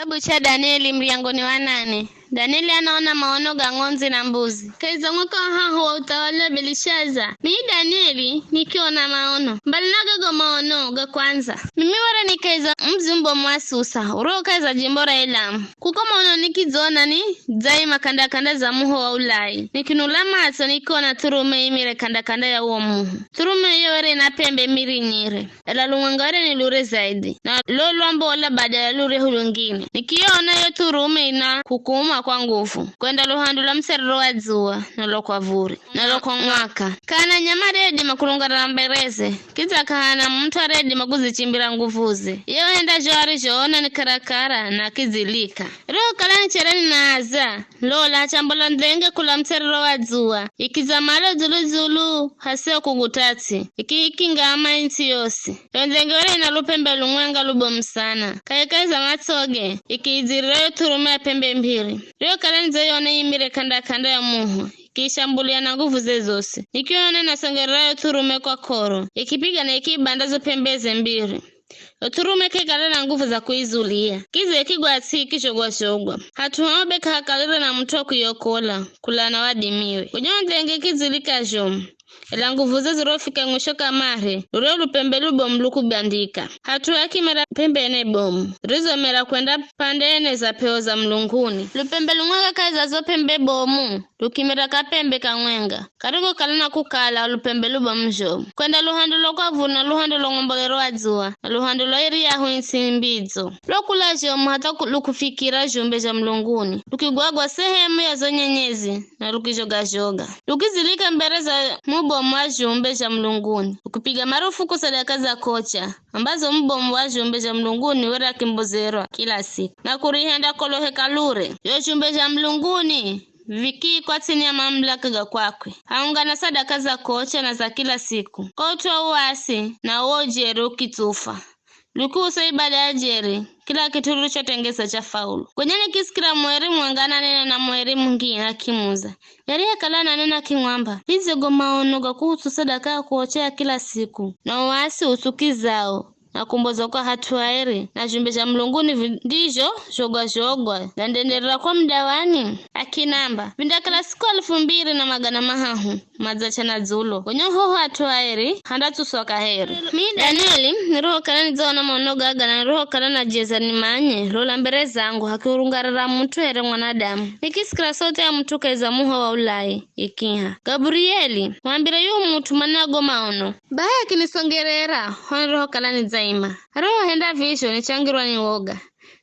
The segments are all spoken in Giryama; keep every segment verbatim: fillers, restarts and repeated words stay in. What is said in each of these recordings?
Kitabu cha Danieli, mlyango ni wa nane. Danieli anaona maono ga ng'ondzi na mbuzi. Kahi za mwaka wa hahu wa uthawali wa Belishaza, mimi Danieli nikiona maono. Mbali na gago maono ga kwandza, mimi were ni kahi za mudzi mubomu wa Susa, urio kahi za jimbo ra Elamu. Kuko maono nikidzona ni dzaima k'anda-k'anda za muho wa ulai. Nikinula matso nikiona thurume imire k'anda-k'anda ya uwo muho. Thurume iyo were ina pembe miri nyire, ela lumwenga were ni lure zaidhi, na lo lwambola bada ya lure hulungine. Nikiona yo thurume ina kukuma kwa nguvu, kwenda luhandu lwa mutserero wa dzuwa, na lwa kwa vuri, na lwa kwa mwaka. K'ana nyama redima kulungana na mbereze, kidza k'ahana mut'u aredima kuzichimbira nguvuze. Ye wahenda zho arizhoona ni karakara na akidzilika. Roho kala ni chere ninaza, lola, chambola ndhenge kula mutserero wa dzuwa, ikidza malo dzulu-dzulu, haseo kuguta ts'i, ikiikinga ama intsi yosi. Yo ndhenge were ina lupembe lumwenga lubomu sana. Kahi-kahi za matsoge, ikiidzirira yo thurume ya pembe mbiri. Rio kala nidzeyona yimire k'anda-k'anda ya muho, ikiishambulia na nguvuze zosi. Nikiona inasongerera yo thurume kwa k'oro, ikipiga na ikiibanda zo pembeze mbiri. Yo thurume k'aikala na nguvu za kuizulia, kidza ikigwa ts'i ikizhogwa-zhogwa. Hat'u hao be k'ahakalire na mut'u wa kuiokola, kula na wadimiwe. Gonya yo ndhenge ikidzilika zhomu, ela nguvuze zirofika mwisho kamare, lure lupembe lubomu lukubandika. Hat'u hakimera pembe nne bomu, rizomera kwenda pande nne za p'eho za mulunguni. Lupembe lumwenga kahi za zo pembe bomu, lukimera kapembe kamwenga, karikokala na kukala lupembe lubomu zhomu. Kwenda luhando lwa kwa vuri na luhando lwa ng'ombolero wa dzuwa, na luhando lwa iryahu intsi mbidzo. Lwakula zhomu hatha ku-, lukufikira zhumbe zha mulunguni, lukigwagwa sehemu ya zo nyenyezi, na lukizhoga-zhoga. Lukizilika mbere za mubomu wa zhumbe zha mulunguni, lukipiga marufuku sadaka za kocha, ambazo mubomu wa zhumbe zha mulunguni were akimbozerwa kila siku, na kurihenda kolo hekalure. Yo zhumbe zha mulunguni vikiikwa ts'ini ya mamulaka ga kwakwe, haungana sadaka za kocha na za kila siku, kwa ut'u wa uasi na uwo ujeri ukitsufa. Lukiusa ibada ya jeri, kila kit'u lurichotengeza chafaulu. Gonya nikisikira mueri mwenga ananena na mueri mungine akimuza, yariyekala ananena akimwamba, "Vidze go maono ga kuhusu sadaka ya kuocha ya kila siku, na uasi utsukizao, na kumbozwa kwa hat'u airi, na zhumbe zha mulunguni vi-, ndizho zhogwa-zhogwa, na ndenderera kwa muda wani?" Akinamba, "Vindakala siku alufu mbiri na magana mahahu, madzacha na dzulo. Gonya hoho hat'u airi handatsuswa kaheri." Mi Danieli, nirohokala nidzaona maono gaga, na nirohokala najeza nimanye, lola mbere zangu hakiurungarara mut'u here mwanadamu. Nikisikira sauti ya mut'u kahi za muho wa ulai, ikiha, "Gabrieli, mwambire yu mut'u mana go maono." Bahi akinisongerera, ho nirohokala nidzaima. Roho henda vizho nichangirwa ni woga,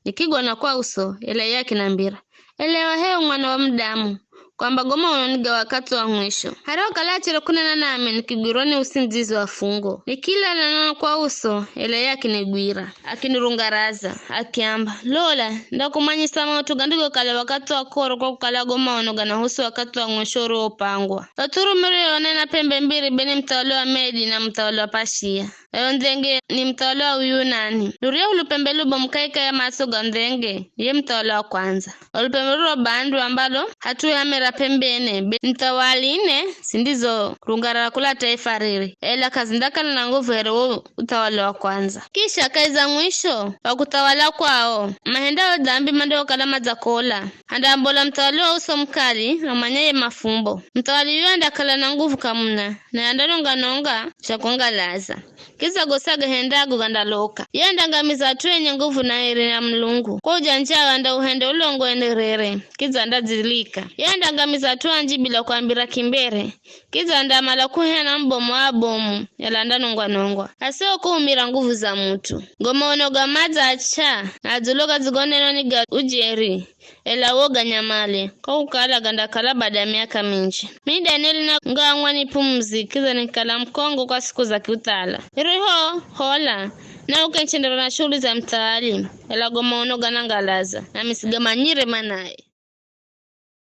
nikigona kwa uso, ela iye akinambira, "Elewa h'ewe mwana wa mudamu, kwamba go maono ni ga wakathi wa mwisho." Harihokala achire kunena nami, nikigwirwa ni usindzizi wa fungo. Nikilala nono kwa uso, ela iye akinigwira, akinirungaraza, akiamba, "Lola, ndakumanyisa maut'u gandigokala wakathi wa k'oro, kwa kukala go maono ganahusu wakathi wa mwisho uriwopangwa. Yo thurume uriyoona ina pembe mbiri be ni muthawali wa Medi na muthawali wa Pashia. Yo ndhenge ni muthawali wa Uyunani. Luryahu lupembe lubomu kahikahi ya matso ga ndhenge, ye muthawali wa kwandza. Lo lupembe riro bandwa ambalo hat'u hamera pembe nne, be muthawali nne zindizorungarara kula taifa riri, ela k'azindakala na nguvu here wo uthawali wa kwandza. Kisha kahi za mwisho wa kuthawala kwao, mahendao dhambi mandiokala madzakola, andaambola muthawali wa uso mukali, amanye ye mafumbo. Muthawali yuyo andakala na nguvu kamuna, na andanonga-nonga zha kwangalaza. Kidza gosi agahendago gandaloka. Ye andangamiza at'u enye nguvu na eri ya Mulungu, kwa ujanjawe andauhenda ulongo enderere, kidza andadzilika. Ye andangamiza at'u anji bila kuambira kimbere, kidza andamala kuheana mubomu wa abomu, ela andanongwa-nongwa. Asio kuhumira nguvu za mut'u. Go maono ga madzacha, na dzulo gadzigonenwa ni ga ujeri, ela wo ganyamale, kwa kukala gandakala bada ya miaka minji. Mi Danieli nangang'wa ni p'umuzi, kidza nikikala mukongo kwa siku za kiuthala. Iriho hola, nauke nichenderera na shuhuli za muthawali, ela go maono ganangalaza, nami sigamanyire manaye.